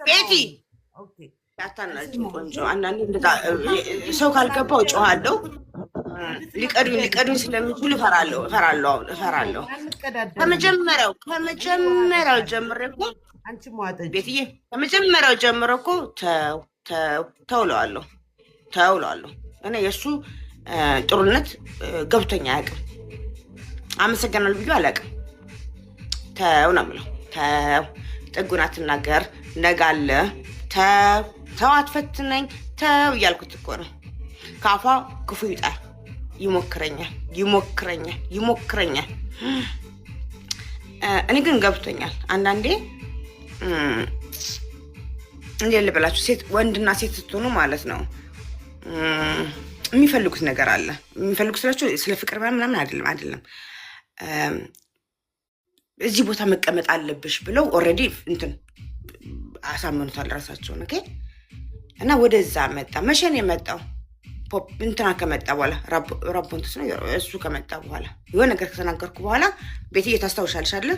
ቤቲ አታናጅኝ ቆንጆ። አንዳንዴ እንደዛ ሰው ካልገባው እጮሃለሁ። ሊቀዱኝ ሊቀዱኝ ስለሚችሉ እፈራለሁ እፈራለሁ አሁን እፈራለሁ። ከመጀመሪያው ጀምሬ እኮ ቤትዬ ከመጀመሪያው ጀምሮ እኮ ተው ተው ተው እለዋለሁ ተው እለዋለሁ። እኔ የእሱ ጥሩነት ገብቶኝ አያውቅም። አመሰግናለሁ ብዬ አላውቅም። ተው ነው የምለው። ተው ጥጉን አትናገር፣ ነገ አለ። ተው ተው አትፈትነኝ፣ ተው እያልኩት እኮ ነው። ከአፏ ክፉ ይውጣል። ይሞክረኛል ይሞክረኛል ይሞክረኛል። እኔ ግን ገብቶኛል። አንዳንዴ እንዴት ልበላችሁ፣ ሴት ወንድና ሴት ስትሆኑ ማለት ነው የሚፈልጉት ነገር አለ። የሚፈልጉት ስላችሁ ስለ ፍቅር ምናምን አይደለም አይደለም። እዚህ ቦታ መቀመጥ አለብሽ ብለው already እንትን አሳመኑታል ራሳቸውን። Okay እና ወደዛ መጣ። መቼ ነው የመጣው? እንትና ከመጣ በኋላ ራቦንትስ ነው እሱ ከመጣ በኋላ የሆነ ነገር ከተናገርኩ በኋላ ቤትዬ ታስታውሻለሽ አይደለ?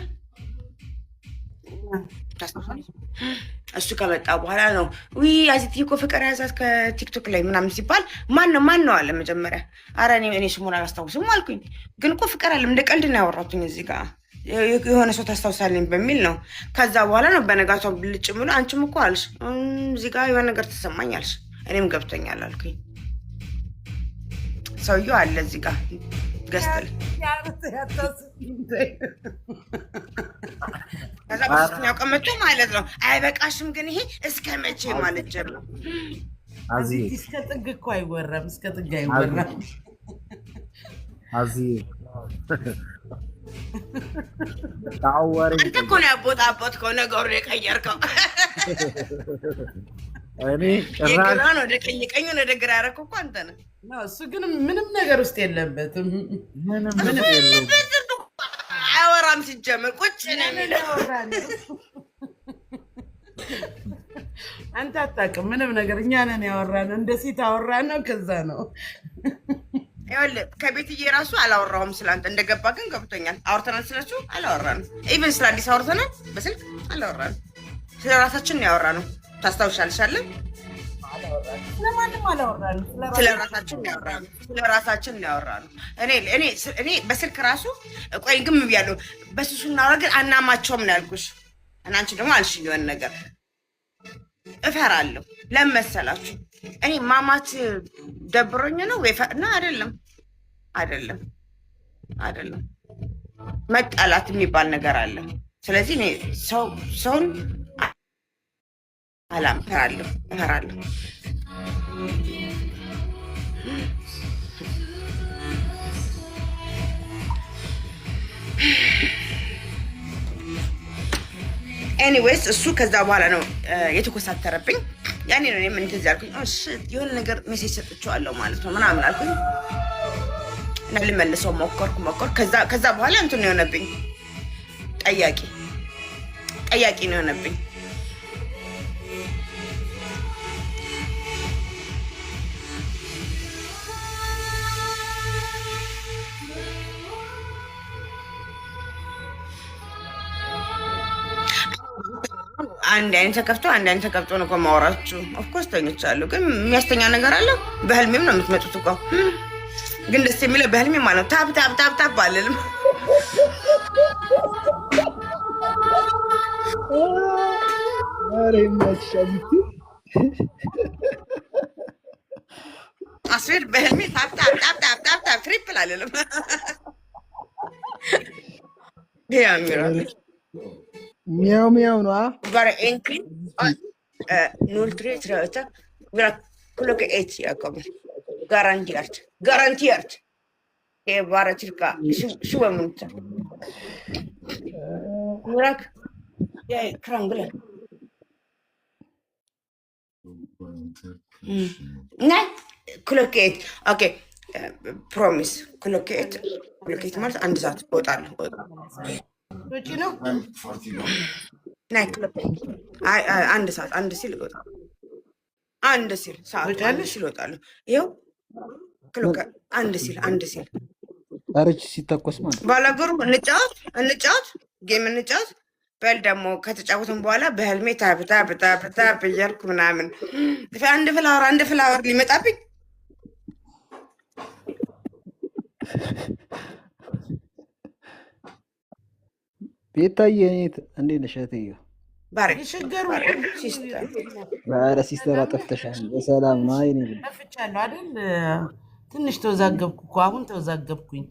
እሱ ከመጣ በኋላ ነው ዊ አዚትዬ እኮ ፍቅር ያዛት ከቲክቶክ ላይ ምናምን ሲባል ማን ነው ማን ነው አለ መጀመሪያ። አረ እኔ ስሙን አላስታውስም አልኩኝ። ግን እኮ ፍቅር አለ እንደ ቀልድ ነው ያወራሁትኝ እዚህ ጋር የሆነ ሰው ታስታውሳለኝ በሚል ነው። ከዛ በኋላ ነው በነጋቷ ብልጭ ብሎ አንቺም እኮ አልሽ እዚህ ጋር የሆነ ነገር ተሰማኝ አልሽ። እኔም ገብቶኛል አልኩኝ። ሰውየው አለ እዚህ ጋር ገዝተል ከዛ በሶስተኛው ቀን መጥቶ ማለት ነው አይበቃሽም ግን ይሄ እስከ መቼ ማለት ጀመረ። እስከ ጥግ እኮ አይወራም፣ እስከ ጥግ አይወራም። አንተ እኮ ነው ያቦጣቦጥከው ነገሩን የቀየርከው። እኔ የግራን ወደ ቀኝ ቀኙን ወደ ግራ ያደረከው እኮ አንተ ነህ። እሱ ግን ምንም ነገር ውስጥ የለበትም። ምንም የለበትም። አያወራም ሲጀምር ቁጭ ነው የሚለው። አንተ አታውቅም ምንም ነገር። እኛ ነን ያወራነው፣ እንደ ሴት አወራነው። ከዛ ነው ይኸውልህ ከቤትዬ ራሱ አላወራሁም ስለአንተ። እንደገባ ግን ገብቶኛል። አውርተናል ስለሱ አላወራንም። Even ስለ አዲስ አውርተናል በስልክ አላወራንም። ስለ ራሳችን ነው ያወራነው። ታስታውሻለሽ አይደል? ስለማንም አላወራንም። ስለ ራሳችን ነው ያወራነው። ስለ ራሳችን ነው ያወራነው። እኔ እኔ እኔ በስልክ ራሱ ቆይ ግም ብያለሁ። በስሱ እናወራ ግን አናማቸውም ነው ያልኩሽ። እና አንቺ ደግሞ አልሽኝ የሆነ ነገር እፈራለሁ። ለምን መሰላችሁ? እኔ ማማት ደብሮኝ ነው ወይ እና አይደለም አይደለም አይደለም፣ መጣላት የሚባል ነገር አለ። ስለዚህ እኔ ሰውን አላም እፈራለሁ እፈራለሁ። Anyways እሱ ከዛ በኋላ ነው የተኮሳተረብኝ። ያኔ ነው እኔም እንደዚህ አልኩኝ፣ የሆነ ነገር message ሰጥቼዋለሁ ማለት ነው ምናምን አልኩኝ እና ልመልሰው ሞከርኩ ሞከርኩ። ከዛ በኋላ እንትን ነው የሆነብኝ፣ ጠያቂ ጠያቂ ነው የሆነብኝ። አንድ አይን ተከፍቶ አንድ አይን ተከፍቶ ነው እኮ የማወራችሁ። Of course ተኝቻለሁ፣ ግን የሚያስተኛ ነገር አለ። በህልሜም ነው የምትመጡት እኮ። ግን ደስ የሚለው በህልሜ ማለት ነው tap tap tap tap አልልም። I swear በህልሜ tap tap tap tap tap tap triple አልልም። ያሚራል ሚያው ሚያው ነው። Bara en till. 0338. Klockan 1 jag kommer. Garanterat. Garanterat. Det är bara cirka 20 minuter. Murak, jag krånglar. Nej, klockan 1. Okej, promise. Klockan 1. Klockan 1 ማለት አንድ ሰዓት እወጣለሁ። ውጪ ነው። አንድ ሰዓት አንድ ሲል እወጣለሁ። አንድ ሲል ሰዓቱ አንድ ሲል እወጣለሁ። ይኸው klockan አንድ ሲል አንድ ሲል ርች ሲተኮስ ማለት ባላገሩ እንጫወት እንጫወት game እንጫወት። በል ደግሞ ከተጫወትን በኋላ በህልሜ tap tap tap tap እያልኩ ምናምን አንድ flower አንድ flower ሊመጣብኝ። ቤታዬ እንዴት ነሽ እህትዬ? ባረክ። የሸገሩ sister። ኧረ sister አጠፍተሻል። በሰላም ነው? አይ እኔ ጠፍቻለሁ አይደል? ትንሽ ተወዛገብኩ እኮ፣ አሁን ተወዛገብኩኝ።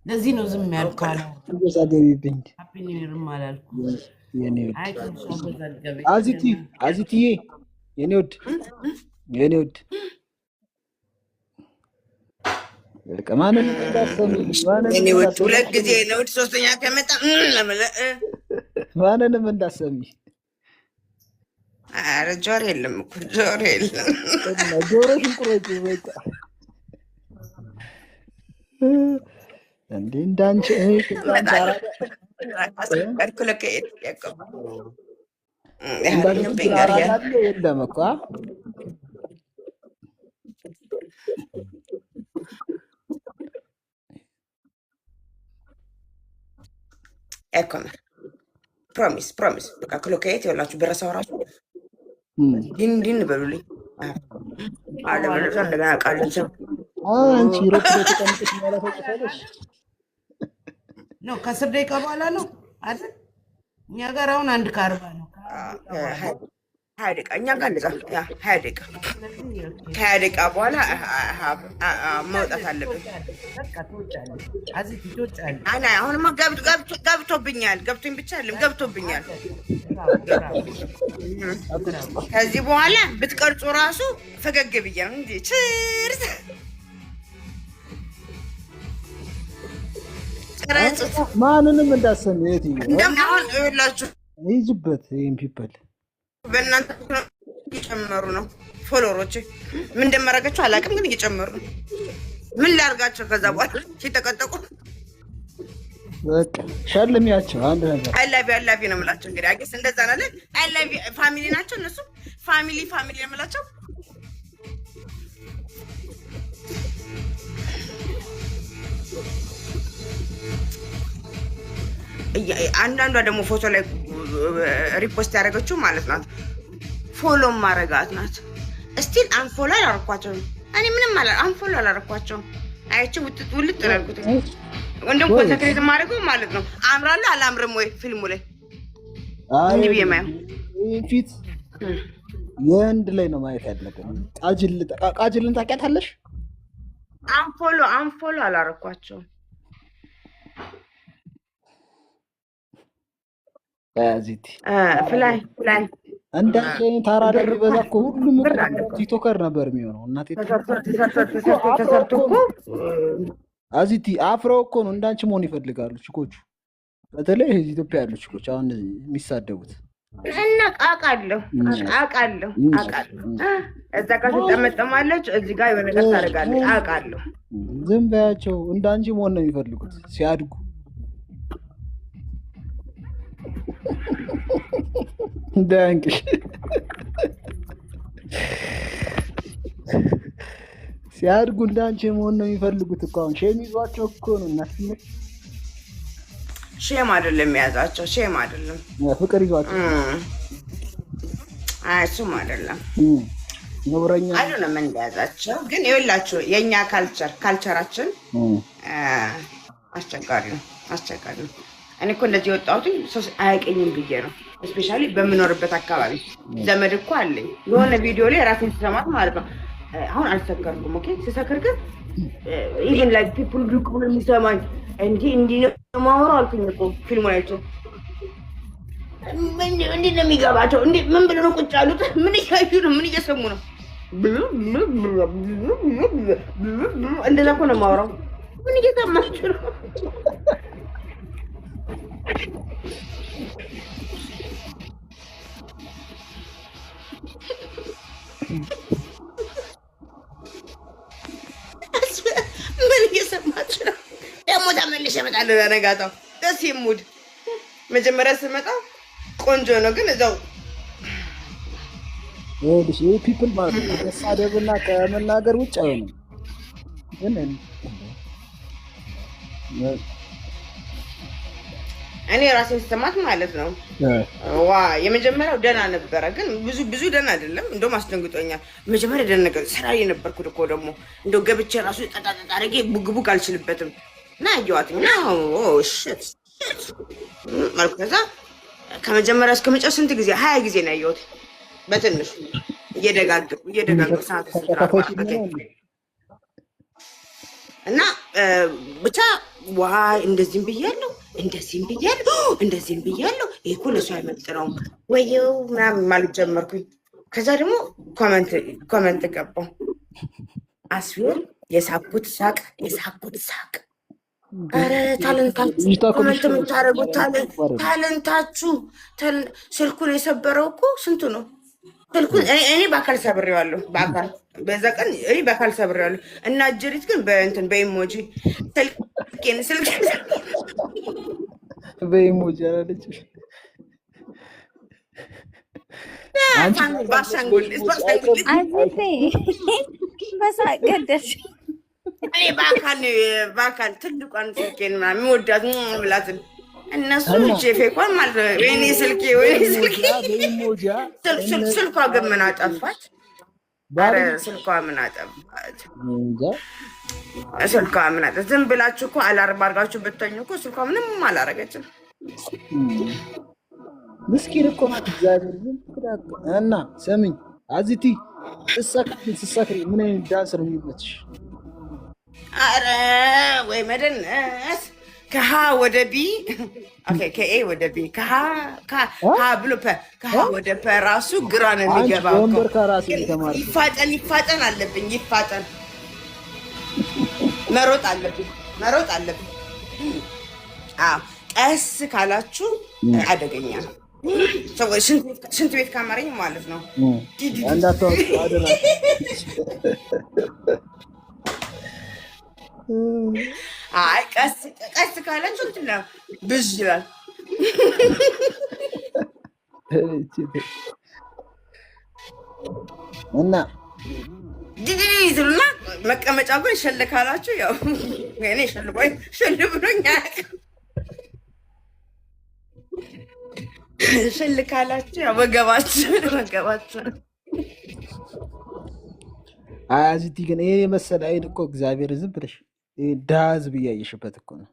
ለዚህ ነው ዝም ያልኩህ። ተወዛገቢብኝ። Happy New Year ም አላልኩም። የኔ ውድ። አይ ትንሽ አወዛገበኝ። አዚቲ፣ አዚቲዬ፣ የኔ ውድ፣ የኔ ውድ፣ በቃ ማንንም እንዳትሰሚ፣ ማንንም የኔ ውድ። እንዳትሰሚ። ሁለት ጊዜ የኔ ውድ፣ ሶስተኛ ከመጣ ማንንም እንዳትሰሚ። ኧረ ጆሮ የለም እኮ፣ ጆሮ የለም። እና ጆሮሽን ቁረጪ በቃ። እንዴ እንዳንቺ እኔ እንዳንቺ አራዳ እንዳንቺ አራዳ አለ የለም እኮ አ? Promise, promise፣ በቃ klocka ett ይኸውላችሁ ብረሳው ራሱ ዲን ዲን በሉልኝ። አለበለዚያ እንደገና ቃል ሰው አንቺ Europe ላይ ተቀምጠሽ ማለት ታውቂያለሽ። No፣ ከ10 ደቂቃ በኋላ ነው አይደል? እኛ ጋር አሁን 1:40 ነው። 20 ደቂቃ እኛ ጋር እንደዛ፣ yeah፣ 20 ደቂቃ። ስለዚህ okay። ከ20 ደቂቃ በኋላ መውጣት አለብን። በቃ ትወጫለሽ፣ አዚቲ ትወጫለሽ። አና አሁንማ ገብቶብኛል። ገብቶኝ ብቻ አይደለም፣ ገብቶብኛል። Bravo, bravo። ከዚህ በኋላ ብትቀርጹ ራሱ ፈገግ ብዬ ነው እንጂ። Cheers፣ ቅረጹት። ማንንም እንዳትሰሚ እህትዬ። እንደውም አሁን ይኸውላችሁ ይጅበት ይሄን people። በእናንተ እየጨመሩ ነው follower ኦች። ምን እንደማደርጋቸው አላውቅም፣ ግን እየጨመሩ ነው። ምን ላድርጋቸው? ከዛ በኋላ ሲጠቀጠቁ በቃ ሸልሚያቸው አንድ ነገር። I love you, I love you ነው የምላቸው። እንግዲህ I guess እንደዛ ናለ። I love you family ናቸው እነሱ። Family, family ነው የምላቸው። አንዳንዷ ደግሞ ፎቶ ላይ repost ያደረገችው ማለት ናት። Follow ማረጋት ናት። Still unfollow አላረኳቸውም። እኔ ምንም unfollow አላረኳቸውም። አይቼ ውጥጥ ውልጥ ነው ያልኩት። እንደውም concentrate የማደርገው ማለት ነው አምራለሁ አላምርም ወይ ፊልሙ ላይ እንዲህ ብዬ የማየው። ይህን ፊት የህንድ ላይ ነው ማየት ያለብን። ቃጅል፣ ቃጅልን ታውቂያታለሽ? Unfollow አላረኳቸውም። አዚቲ። ፍላይ ፍላይ። እንዳንቺ አይነት አራዳ ቢበዛ እኮ ሁሉም እኮ ብር አለ እኮ። TikToker ነበር የሚሆነው። እናቴ ተሰርቶ ተሰርቶ ተሰርቶ ተሰርቶ እኮ። አዚቲ፣ አፍረው እኮ ነው እንዳንቺ መሆን ይፈልጋሉ ቺኮቹ። በተለይ ኢትዮጵያ ያሉ ቺኮች አሁን የሚሳደቡት። እና አውቃለሁ፣ አውቃለሁ፣ አውቃለሁ። እዛ ጋር ትጠመጠማለች፣ እዚህ ጋር የሆነ ነገር ታደርጋለች። አውቃለሁ። ዝም በያቸው። እንዳንቺ መሆን ነው የሚፈልጉት ሲያድጉ። እንዳያንቅሽ፣ ሲያድጉ እንዳንቺ መሆን ነው የሚፈልጉት እኮ። አሁን shame ይዟቸው እኮ ነው እናት። Shame አይደለም የያዛቸው፣ shame አይደለም። ፍቅር ይዟቸው። አይ እሱም አይደለም። ነውረኛ። አይደለም እንደያዛቸው፣ ግን ይኸውላችሁ የእኛ culture ኣችን አስቸጋሪ ነው፣ አስቸጋሪ ነው። እኔ እኮ እንደዚህ የወጣሁትኝ ሰው አያውቀኝም ብዬ ነው። Especially በምኖርበት አካባቢ ዘመድ እኮ አለኝ። የሆነ ቪዲዮ ላይ ራሴን ስሰማት ማለት ነው። አሁን አልሰከርኩም። Okay፣ ስሰክር ግን even like people ዱቅ ብሎ የሚሰማኝ እንዲህ እንዲህ ነው የማወራው አልኩኝ እኮ። ፊልሙን አይቼ እንዴት ነው የሚገባቸው? እንዴ ምን ብለው ነው ቁጭ ያሉት? ምን እያዩ ነው? ምን እየሰሙ ነው? እንደዛ እኮ ነው የማወራው። ምን እየሰማችሁ ነው? ምን እየሰማችሁ ነው? ደግሞ ተመልሼ እመጣለሁ በነጋታው። ደስ mood መጀመሪያ ስመጣ ቆንጆ ነው፣ ግን እዛው ይኸውልሽ ይህ people ማለት ነው ከመሳደብና ከመናገር ውጭ አይሆንም። ግን እኔ ራሴን ስሰማት ማለት ነው። ዋ፣ የመጀመሪያው ደህና ነበረ፣ ግን ብዙ ብዙ ደህና አይደለም። እንደውም አስደንግጦኛል። መጀመሪያ ደህና ነገር ስራ ላይ ነበርኩት እኮ፣ ደግሞ እንደው ገብቼ ራሱ ጠጣጠጣ አድርጌ ቡግ ቡግ አልችልበትም እና አየኋትኝ እና shit አልኩ። ከዛ ከመጀመሪያ እስከ መጨረሻ ስንት ጊዜ፣ 20 ጊዜ ነው ያየሁት በትንሹ፣ እየደጋገምኩ እየደጋገምኩ። ሰዓቱ ስንት ነው? ተከታታይ 40። ፊልም ነው እንዴ? እና ብቻ ዋይ፣ እንደዚህም ብያለሁ፣ እንደዚህም ብያለሁ፣ እንደዚህም ብያለሁ። ይሄ እኮ ለሰው አይመጥነውም ወየው ምናምን ማለት ጀመርኩኝ። ከዛ ደግሞ comment ገባው። I swear የሳኩት ሳቅ፣ የሳኩት ሳቅ። ኧረ talent ኣችሁ ልጅቷ እኮ comment የምታደርጉት አይደለም። Talent ኣችሁ ስልኩን የሰበረው እኮ ስንቱ ነው? ስልኩን እኔ በአካል ሰብሬዋለሁ። በአካል በዛ ቀን እኔ በአካል ሰብሬዋለሁ። እና ጅሪት ግን በእንትን በ emoji ስልኬን ስልኬን በ emoji አላለችም። አንቺ በአሻንጉሊት በአሻንጉሊት። አዚቴ በሳቅ ገደልሽ። እኔ በአካል ነው፣ በአካል ትልቋን ስልኬን ምናምን የሚወዳት ብላትን እነሱ እጄ fake ኳን ማለት ነው። ወይኔ ስልኬ፣ ወይኔ ስልኬ። በ emoji ስልኳ ግን ምን አጠፋች? ኧረ ስልኳ ምን አጠፋች? እንጃ። ስልኳ ምን አጠፋች? ዝም ብላችሁ እኮ alarm አድርጋችሁ ብተኙ እኮ ስልኳ ምንም አላረገችም። ምስኪን እኮ ናት። እግዚአብሔር ዝም ብላ እኮ። እና ስሚኝ አዚቲ፣ ስትሰክሪ ስትሰክሪ ምን አይነት ዳንስ ነው የሚመችሽ? አረ ወይ መደነስ፣ ከሀ ወደ ቢ፣ okay፣ ከ A ወደ B፣ ከሀ ሀ ብሎ ፐ፣ ከሀ ወደ ፐ ራሱ ግራ ነው አንቺ የሚገባው እኮ። ወንበር ከራሴ የተማርኩት ይፋጠን ይፋጠን አለብኝ፣ ይፋጠን፣ መሮጥ አለብኝ፣ መሮጥ አለብኝ። አዎ፣ ቀስ ካላችሁ አደገኛ ነው። ሰዎች ሽንት ቤት ካማረኝ ማለት ነው። እንዳታወጪ አደራ። አይ፣ ቀስ ቀስ ካላችሁ እንትን ነው፣ ብዥ ይላል። እና ዲዲ ትሉና መቀመጫ ግን ሸል ካላችሁ ያው እኔ ሸልቦኝ ሸል ብሎኝ አያውቅም። ሸል ካላችሁ ያው ወገባችሁ ወገባችሁ። አይ አዚቲ ግን ይሄ የመሰለ አይን እኮ፣ እግዚአብሔር፣ ዝም ብለሽ ይሄ ድሀ ህዝብ እያየሽበት እኮ ነው።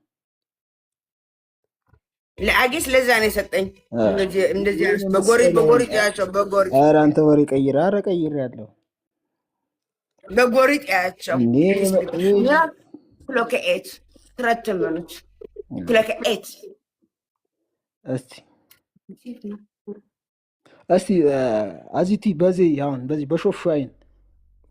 ለአጌስ ለዛ ነው የሰጠኝ። እንደዚህ እንደዚህ አይነት በጎሪጥ በጎሪጥ ያቸው፣ በጎሪጥ። ኧረ አንተ ወሬ ቀይር፣ ኧረ ቀይር ያለው በጎሪጥ ያቸው። እኔ Klocka ett 13 minuter klocka ett። እስቲ እስቲ አዚቲ፣ በዚህ አሁን በዚህ በሾሹ አይን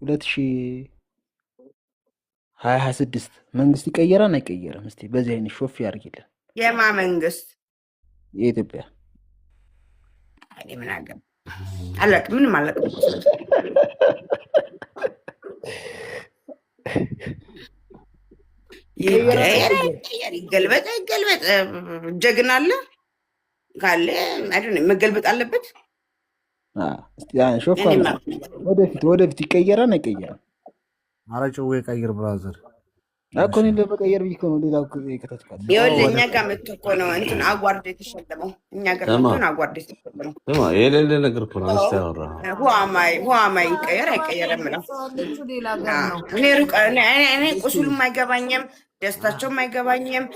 2026 መንግስት ይቀየራል አይቀየርም? እስቲ በዚህ አይነት ሾፍ ያድርጊልን። የማ መንግስት? የኢትዮጵያ። እኔ ምን አገባኝ? አላውቅም፣ ምንም አላውቅም። ይቀየራል ይቀየር አይቀየርም? አይቀየር፣ ይገልበጥ አይገልበጥ፣ ጀግና አለ ካለ I don't know፣ መገልበጥ አለበት። እስቲ ሾፍ እኔ አድርጊ። የማውቀው ነገር ወደፊት ወደፊት ይቀየራል አይቀየርም? ኧረ ጭዌ ቀይር brother። እኮ እኔ ለመቀየር ብዬ እኮ ነው ሌላ የከተትኳት። ይኸውልህ፣ እኛ ጋር መጥቶ እኮ ነው እንትን award የተሸለመው። እኛ ጋር ስማ። መጥቶ ነው award የተሸለመው። ስማ፣ የሌለ ነገር እኮ ነው አንስተ ያወራኸው። Who am I, who am I ይቀየር አይቀየርም ነው። ያለችው ሌላ ሀገር ነው። እኔ ሩቅ እኔ ቁስሉም አይገባኝም፣ ደስታቸውም አይገባኝም።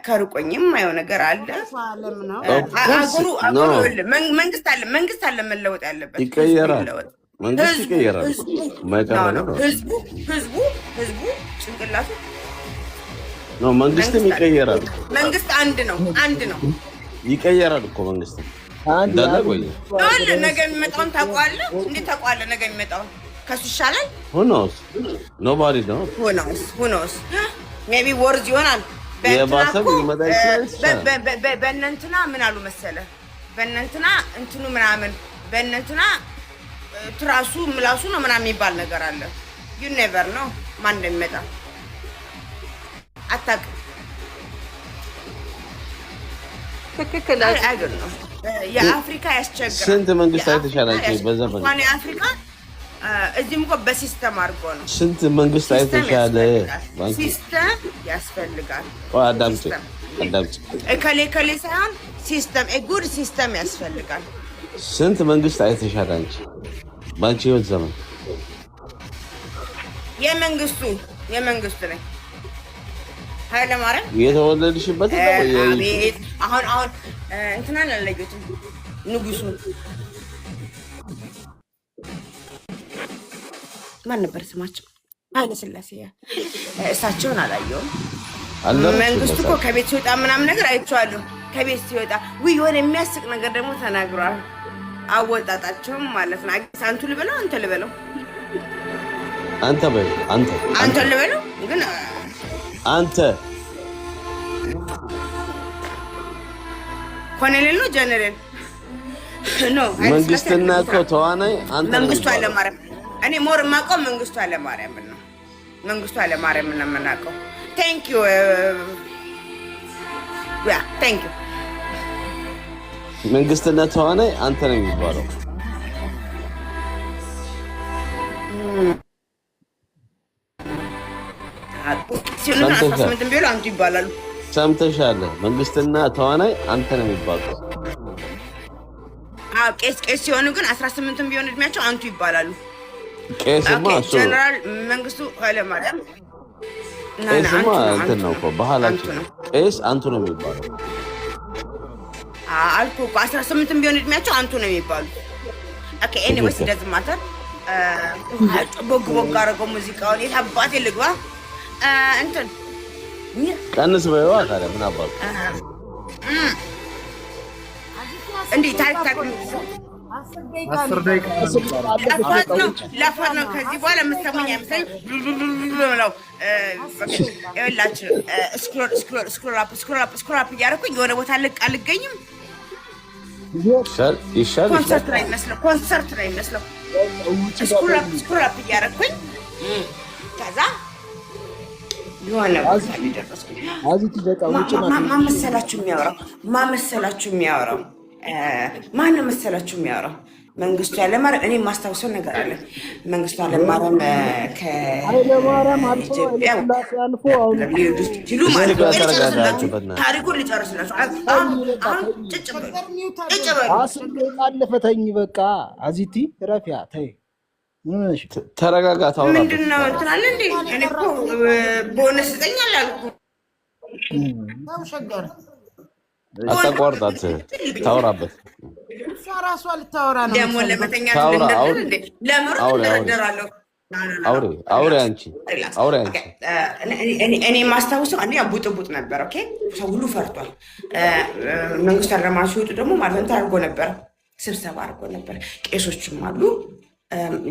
ከሩቆኝም የማየው ነገር አለ። ዓለም ነው። Of course አገሩ no አገሩ ይኸውልህ፣ መንግስት አለ፣ መንግስት አለ መለወጥ ያለበት፣ ህዝቡ ይቀየራል። ይለወጥ። መንግስት ህዝቡ ይቀየራል። ህዝቡ የማይቀር no ነገር no ነው። ህዝቡ ህዝቡ ጭንቅላቱ No፣ መንግስትም መንግስት አለ። ይቀየራል። መንግስት አንድ ነው፣ አንድ ነው። ይቀየራል እኮ መንግስትም አንድ እንዳለ አንድ ቆየ። ይኸውልህ፣ ነገ የሚመጣውን ታውቀዋለህ? እንዴት ታውቀዋለህ? ነገ የሚመጣውን ከሱ ይሻላል። Who knows? Nobody know. Who knows, who knows, maybe worse ይሆናል። በእንትና የባሰም እኮ ሊመጣ ይችላል ይችላል። በእነንትና ምን አሉ መሰለ፣ በእነንትና እንትኑ ምናምን፣ በእነንትና ትራሱ ምላሱ ነው ምናምን የሚባል ነገር አለ። You never know፣ ማን እንደሚመጣ አታውቅም። ትክክል። I don't know፣ የአፍሪካ ያስቸግራል። ስንት መንግስት አይተሻል የአፍሪካ አንቺ በዘመን? እንኳን የአፍሪካ እዚህም እኮ በ system አድርጎ ነው። ስንት መንግስት system አይተሻል? ያስፈልጋል። ባንኪ System ያስፈልጋል። ቆይ አዳምጪ። System አዳምጪ። እከሌ እከሌ ሳይሆን system፣ good system ያስፈልጋል። ስንት መንግስት አይተሻል አንቺ በአንቺ ህይወት ዘመን? የመንግስቱ ነኝ፣ ኃይለማርያም። የተወለድሽበት ነው ወይ? አቤት፣ አሁን እንትናን አልለዩትም፣ ንጉሱ ማን ነበር ስማቸው? ኃይለ ሥላሴ። እሳቸውን አላየሁም። አልደረስሽም መንግስቱ እኮ በሰዓቱ። ከቤት ሲወጣ ምናምን ነገር አይቼዋለሁ። ከቤት ሲወጣ ውይ የሆነ የሚያስቅ ነገር ደግሞ ተናግሯል። አወጣጣቸውም ማለት ነው። አንቱ ልበለው፣ አንተ ልበለው? አንተ በይ፣ አንተ። አንተ ልበለው ግን አንተ። ኮሎኔል ነው፣ ጀነራል no ኃይለ ሥላሴ መንግስትና እኮ ተዋናይ አንተ ነው መንግስቱ የሚባለው። ኃይለማርያም። እኔ more የማውቀው መንግስቱ ኃይለማርያምን ነው። መንግስቱ ኃይለማርያምን ነው የምናውቀው። Thank you, yeah, thank you. መንግስትና ተዋናይ አንተ ነው የሚባለው። ሲሆኑ ግን ሰምተሻል? 18 ቢሆኑ አንቱ ይባላሉ። ሰምተሻል? መንግስትና ተዋናይ አንተ ነው የሚባለው። አዎ፣ ቄስ ሲሆኑ ግን 18 ቢሆን እድሜያቸው አንቱ ይባላሉ። ቄስማ Okay. እሱ ጀነራል መንግስቱ ኃይለማርያም ና ና ቄስማ አንቱ ነው። እንትን አንቱ ነው ነው። እኮ ባህላችን። አንቱ ነው። ቄስ አንቱ ነው የሚባለው። አልኩህ እኮ፣ 18 ቢሆን እድሜያቸው አንቱ ነው የሚባሉት። Okay, anyways, doesn't matter. ቦግ ቦግ አደረገው ሙዚቃውን። የት አባቴ ልግባ? እንትን ቀንስ በይዋ ታዲያ፣ ምን አባቱ። እንዲህ ታሪክ ታሪክ 10 ደቂቃ ነው የሚቀረው። ለፋት ነው፣ ለፋት ነው። ከዚህ በኋላ የምትሰሙኝ አይመስለኝም ነው። ይኸውላችሁ scroll, scroll, scroll up, scroll up, scroll up እያደረኩኝ የሆነ ቦታ ልቅ አልገኝም። ይሻል ይሻል። ኮንሰርት ላይ ይመስለው፣ ኮንሰርት ላይ ይመስለው። Scroll up, scroll up እያደረኩኝ ከዛ የሆነ ቦታ ላይ ደረስኩኝ። አዚቲ በቃ ውጭ ናት። ማን መሰላችሁ የሚያወራው? ማን መሰላችሁ የሚያወራው? ማን መሰላችሁ የሚያወራው? መንግስቱ ኃይለማርያም። እኔ የማስታውሰው ነገር አለ። መንግስቱ ኃይለማርያም ኃይለማርያም አልፎ ከኢትዮጵያ ኃይለሥላሴ አልፎ አሁን ሊሄዱ ሲሉ ማለት ነው። እስቲ ልጨርስላችሁ፣ ተረጋጋችሁ በእናትህ። ታሪኩን ልጨርስላችሁ። አሁን አሁን ጭጭ በሉ፣ ጭጭ በሉ። 10 ደቂቃ አለፈ። ተኝ በቃ አዚቲ፣ ረፊያ ተይ። ምን ሆነሽ? ተረጋጋ፣ ታውራበት። ምንድን ነው እንትን አለ እንዴ? እኔ እኮ ቦነስ ስጠኝ አላልኩም። ተው ሸገር። አታቋርጣት፣ ታውራበት። እሷ ራሷ ልታወራ ነው ደግሞ የምትፈልገው። ለመተኛት ታውራ፣ ልንደርደር አውሪ። እንዴ? ለምሩጥ አውሪ፣ አውሪ። እንደረደራለሁ። አውሪ፣ አውሪ አንቺ፣ አውሪ አንቺ። እኔ የማስታውሰው አንደኛ ቡጥቡጥ ነበር። Okay፣ ሰው ሁሉ ፈርቷል። መንግስቱ ኃይለማርያም ሲወጡ ደግሞ ማለት እንትን አድርጎ ነበር፣ ስብሰባ አድርጎ ነበር። ቄሶችም አሉ፣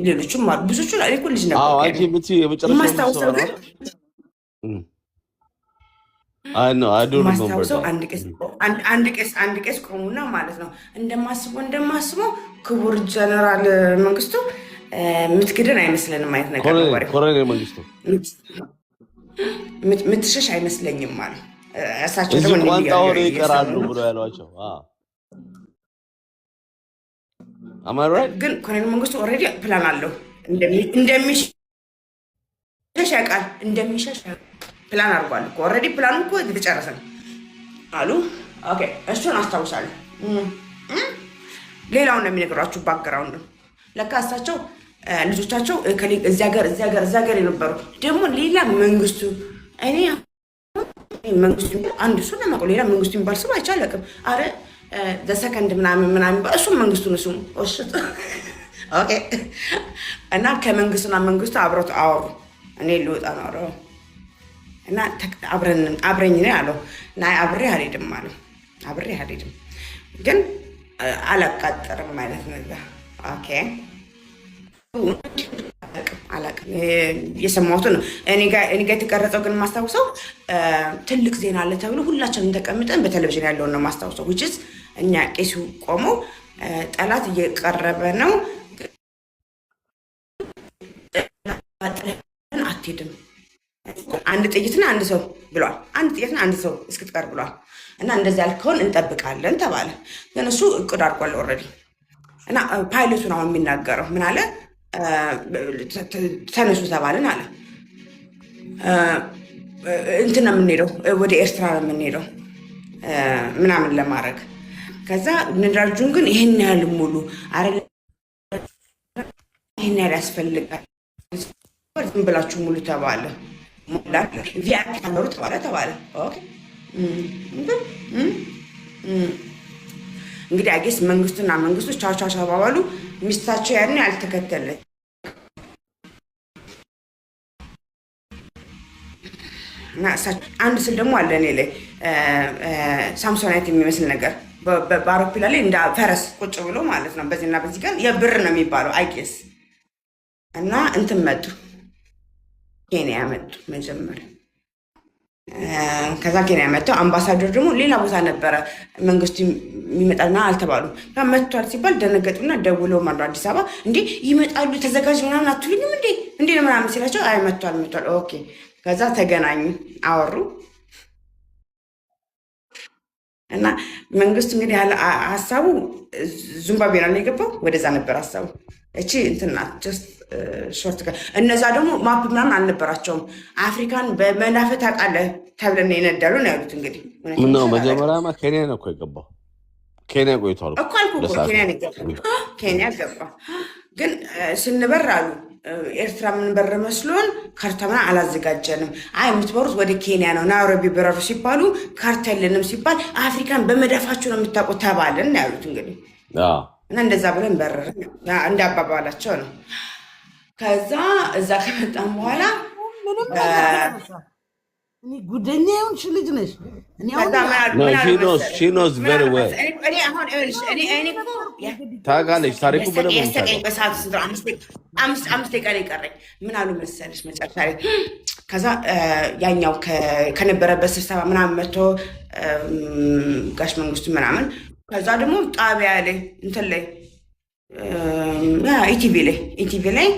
ሌሎችም አሉ። ብዙዎቹ እኔ እኮ ልጅ አዎ ነበር። አንቺ የምትይው የመጨረሻው የማስታውሰው ስብሰባ ግን ነው። I know, I do remember. ማስታውሰው አንድ ቄስ ቆሙና ማለት ነው፣ እንደማስበው ክቡር ጀነራል መንግስቱ የምትክድን አይመስለንም አይነት ነገር ነው ወሬው። ኮሎኔል መንግስቱ። ምትሸሽ አይመስለኝም አሉ። እሳቸው እዚህ ደግሞ እንዲህ ቋንጣ እያሉ ሆነው ይቀራሉ እየሰሙ ነው። ብሎ ያሏቸው። Am I right? ግን ኮሎኔል መንግስቱ already plan አለው፣ እንደሚሸሽ ያውቃል። እንደሚሸሽ ፕላን አድርጓል እኮ፣ already plan ኡ እኮ የተጨረሰ ነው አሉ። Okay፣ እሱን አስታውሳለሁ። ሌላውን ነው የሚነግሯችሁ background። ለካ እሳቸው ልጆቻቸው እዚህ ሀገር፣ እዚህ ሀገር፣ እዚህ ሀገር የነበሩ ደግሞ ሌላ መንግስቱ፣ እኔ መንግስቱ የሚባል አንድ እሱ ነው የማውቀው። ሌላ መንግስቱ የሚባል ስም አይቼ አላውቅም። አረ ሰከንድ ምናምን ምናምን የሚባል፣ እሱም መንግስቱ ነው ስሙ። ወሽጥ okay። እና ከመንግስቱና መንግስቱ አብረው አወሩ። እኔ ልወጣ ነው አለው እና አብረኝ ነው አለው እና አብሬ አልሄድም አለው። አብሬ አልሄድም ግን አላቃጠርም ማለት ነገር። Okay፣ አላውቅም፣ የሰማሁትን ነው። እኔ ጋ የተቀረጸው ግን የማስታውሰው ትልቅ ዜና አለ ተብሎ ሁላችንም ተቀምጠን በቴሌቪዥን ያለውን ነው የማስታውሰው። Which is እኛ ቄሱ ቆመው ጠላት እየቀረበ ነው፣ ጥለህን አትሄድም፣ አንድ ጥይትና አንድ ሰው ብሏል። አንድ ጥይትና አንድ ሰው እስክትቀር ብሏል። እና እንደዚህ ያልከውን እንጠብቃለን ተባለ። ግን እሱ እቅድ አድርጓል already። እና ፓይለቱን አሁን የሚናገረው ምን አለ? ተነሱ ተባልን አለ። እንትን ነው የምንሄደው፣ ወደ ኤርትራ ነው የምንሄደው። ምናምን ለማድረግ። ከዛ ነዳጁን ግን ይህን ያህል ሙሉ አረ ይህን ያህል ያስፈልጋል፣ ዝም ብላችሁ ሙሉ ተባለ። ሞላ። VIP ታመሩ ተባለ ተባለ። Okay። እንትን እንግዲህ I guess መንግስቱና መንግስቱ ቻው ቻው ቻው ተባባሉ። ሚስታቸው ያኔ አልተከተለች እና አንድ ስል ደግሞ አለ እኔ ላይ ሳምሶናይት የሚመስል ነገር በአውሮፕላን ላይ እንደ ፈረስ ቁጭ ብሎ ማለት ነው። በዚህና በዚህ ጋር የብር ነው የሚባለው I guess። እና እንትን መጡ፣ ኬንያ መጡ መጀመሪያ። ከዛ ኬንያ መጥተው አምባሳደር ደግሞ ሌላ ቦታ ነበረ፣ መንግስቱ የሚመጣልና አልተባሉ። መጥቷል ሲባል ደነገጡና ደውለው ማለት አዲስ አበባ እንዴ ይመጣሉ ተዘጋጅ ምናምን አትሉኝም እንዴ እንዴ ነው ምናምን ሲላቸው አይ መጥቷል መጥቷል okay። ከዛ ተገናኙ አወሩ እና መንግስቱ እንግዲህ ሀሳቡ ዚምባብዌ ነው የገባው፣ ወደዛ ነበር ሀሳቡ። እቺ እንትን ናት just short። እነዛ ደግሞ map ምናምን አልነበራቸውም። አፍሪካን በመናፈ ታውቃለህ ተብለን የነዳሉ ነው ያሉት። እንግዲህ ምነው መጀመሪያማ ኬንያ ነው እኮ የገባው። ኬንያ ቆይቷል እኮ አልኩህ እኮ ኬንያ ነው የገባው። ኬንያ ገባ። ግን ስንበር አሉ ኤርትራ የምንበር መስሎን ካርታ ምናምን አላዘጋጀንም። አይ የምትበሩት ወደ ኬንያ ነው ናይሮቢ በረሩ ሲባሉ ካርታ የለንም ሲባል አፍሪካን በመዳፋችሁ ነው የምታውቁት ተባልን ነው ያሉት። እንግዲህ እና እንደዛ ብለን በረርን እንደ አባባላቸው ነው። ከዛ እዛ ከመጣን በኋላ ምንም ነገር እኔ ጉደኛ የሆንሽ ልጅ ነሽ። እኔ አሁን She knows very well። እኔ አሁን ይኸውልሽ እኔ እኮ ታውቃለች፣ ታሪኩ በደንብ ነው ያሰቀኝ የምታውቀው። በሰዓቱ ስንት ነው? 5 ደቂቃ ነው የቀረኝ። ምን አሉ መሰለሽ መጨረሻ ላይ ከዛ ያኛው ከነበረበት ስብሰባ ምናምን መጥቶ ጋሽ መንግስቱ ምናምን ከዛ ደግሞ ጣቢያ ላይ እንትን ላይ ኢቲቪ ላይ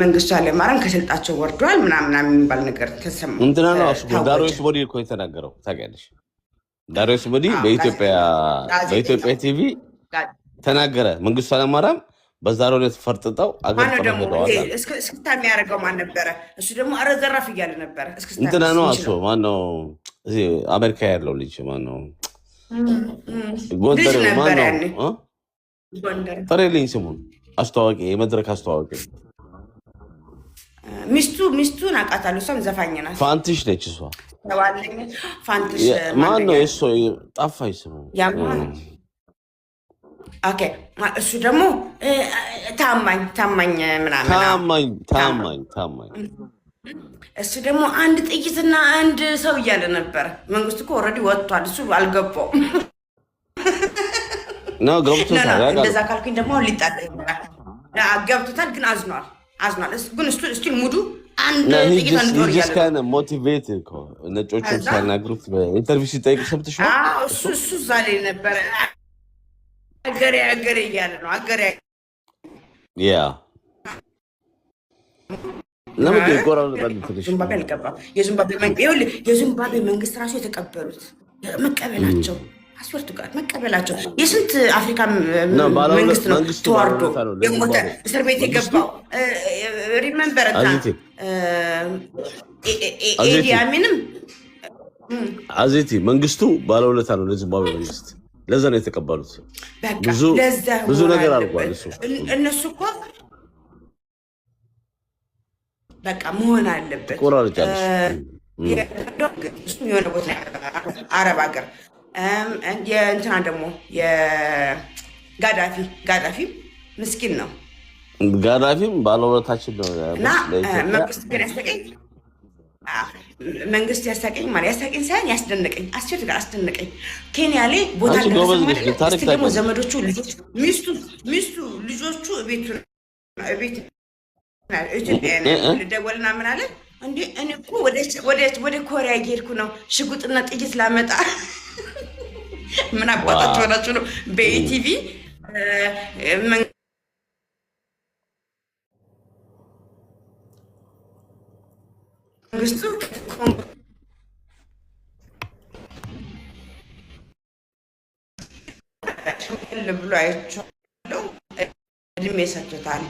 መንግስቱ ኃይለማርያም ከስልጣቸው ወርደዋል ምናምን ምናምን የሚባል ነገር ተሰማ። እንትና ነው እሱ ታወጀ። ዳሪዮስ ቦዲ እኮ የተናገረው ታውቂያለሽ። ዳሪዮስ ቦዲ በኢትዮጵያ ቲቪ ተናገረ። መንግስቱ ኃይለማርያም በዛሬው ዕለት ፈርጥጠው አገር ማነው ጥለው ደግሞ ሄደዋል አለ። እስክስታ የሚያደርገው ማን ነበረ? እሱ ደግሞ ኧረ ዘራፍ እያለ ነበረ። እስክስታ እንትና ነው እሱ የሚችለው ማነው? እዚህ አሜሪካ ያለው ልጅ ማነው? ልጅ ጎንደሬው ነበረ ማነው? ያኔ እ? ጎንደር። ጥሪልኝ ስሙን። አስተዋዋቂ፣ የመድረክ አስተዋዋቂ። ሚስቱን አውቃታለሁ። እሷም ዘፋኝ ናት። ፋንትሽ ነች እሷ። ተባለኝ ፋንትሽ። ማን ነው የእሱ? ጠፋኝ ስሙ። ያማ okay። እሱ ደግሞ ታማኝ ታማኝ ምናምን አዎ። ታማኝ ታማኝ ታማኝ። እሱ ደግሞ አንድ ጥይትና አንድ ሰው እያለ ነበረ። መንግስቱ እኮ already ወጥቷል። እሱ አልገባውም። ነው No no ገብቶታል፣ ያውቃል። እንደዛ ካልኩኝ ደግሞ አሁን ሊጣላ ይሆናል። ገብቶታል፣ ግን አዝኗል አዝኗል። ግን እሱ still mood ኡ አንድ ጥይት አንድ ጦር እያለ ነው። Motivate እኮ ነጮቹን ከዛ ሲያናግሩት በ interview ሲጠይቁ ሰምተሽዋል? አዎ፣ እሱ እዛ ላይ ነበረ። አገሬ አገሬ እያለ ነው። አገሬ። Yeah፣ ለምንድን ነው ይቆራረጣል ትንሽ? ዚምባብዌ አልገባም። ይኸውልህ የዚምባብዌ መንግስት ራሱ የተቀበሉት መቀበላቸው አስወርቱ ጋር መቀበላቸው የስንት አፍሪካ ነው መንግስት ነው መንግስቱ ተዋርዶ ባለውለታ ነው የሞተ ለዚምባብዌ። እስር ቤት መንግስቱ የገባው remember አዜቴ አዜቴ ኤዲ አሚንም አዜቲ መንግስቱ ባለውለታ ነው ለዚምባብዌ መንግስት። ለዛ ነው የተቀበሉት። በቃ ብዙ ለዛ ብዙ መሆን ነገር አድርጓል አለበት። እሱ። እነሱ እኮ በቃ መሆን አለበት። ትቆራርጫለሽ። እሱም የሆነ ቦታ አረብ ሀገር የእንትና ደግሞ የጋዳፊ ጋዳፊ ምስኪን ነው። ጋዳፊም ባለውለታችን ነው እና ለኢትዮጵያ። መንግስት ግን ያስቀኝ መንግስት ያሳቀኝ ማለት ያሳቀኝ ሳይሆን ያስደነቀኝ አስቸት ጋር አስደነቀኝ። ኬንያ ላይ ቦታ አንቺ ጎበዝ ነሽ፣ ግን ታሪክ እስቲ ደግሞ ታውቂያለሽ። ዘመዶቹ ልጆቹ ሚስቱ ልጆቹ ቤቱ ቤት ኢትዮጵያ ደወልና ምን አለ እንዴ እኔ እኮ ወደ ኮሪያ እየሄድኩ ነው ሽጉጥና ጥይት ላመጣ። ምን አባታቸው ሆናችሁ ነው በኢቲቪ መንግስቱ ኮንጎ ብሎ አይቼዋለሁ። እድሜ ሰጥቶታል።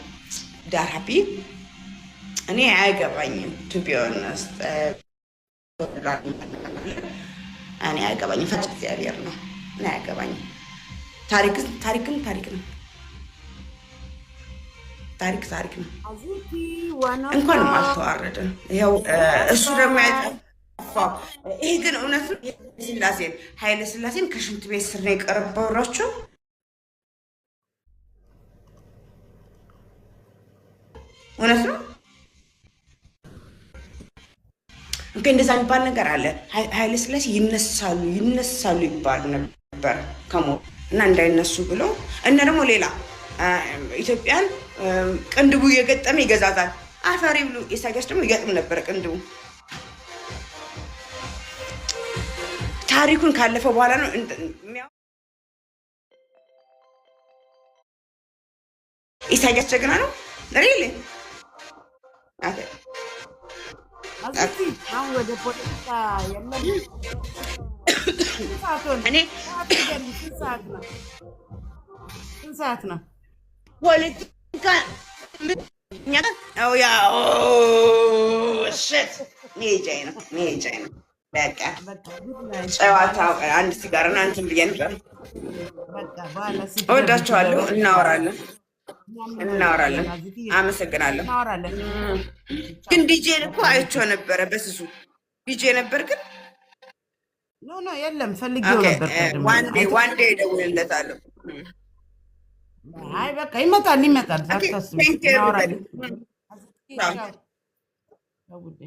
ዳርቢ እኔ አያገባኝም to be honest። እኔ አያገባኝም። ፈጭ እግዚአብሔር ነው። እኔ አያገባኝም። ታሪክ ታሪክም ታሪክ ነው። ታሪክ ታሪክ ነው። አዚቲ one of እንኳንም አልተዋረደም። ይኸው እሱ ደግሞ ያጠፋው ይሄ ግን እውነት ነው። ስላሴን ኃይለ ስላሴን ከሽንት ቤት ስር ነው የቀረበሯቸው። እውነት ነው። Okay፣ እንደዛ የሚባል ነገር አለ። ኃይለ ስላሴ ይነሳሉ ይነሳሉ ይባሉ ነበር ከሞቱ እና እንዳይነሱ ብሎ እና ደግሞ ሌላ ኢትዮጵያን ቅንድቡ እየገጠመ ይገዛታል። አፈሪ ብሎ ኢሳያስ ደግሞ ይገጥም ነበረ ቅንድቡ። ታሪኩን ካለፈው በኋላ ነው ኢሳያስ ጀግና ነው። Really. አዚቲ፣ አሁን ወደ ፖለቲካ የለም። ስንት ሰዓት ሆነ? እኔ ሰዓት ንገሪኝ፣ ስንት ሰዓት ነው? ስንት ሰዓት ነው? ፖለቲካ እኛ ጋር yeah, shit፣ መሄጃዬ ነው፣ መሄጃዬ ነው። በቃ። በቃ good night። ጨዋታው አንድ ሲጋርና እንትን ብዬ ነበር። በቃ በኋላ ስትገቢ እወዳቸዋለሁ። ትደውይ። እናወራለን። እኛም እናወራለን። እንወዳለን አዚቲ። አመሰግናለሁ። እናወራለን። ግን ዲጄን እኮ አይቼው ነበረ በስሱ፣ ዲጄ ነበር ግን። No, የለም፣ ፈልጌው ነበር ቅድም። One day, one day እደውልለታለሁ። አይ በቃ ይመጣል ይመጣል፣ አታስቢ። Thank you. እናወራለን። Everybody. አዚቲ፣ ቻው። ቻው ውዴ።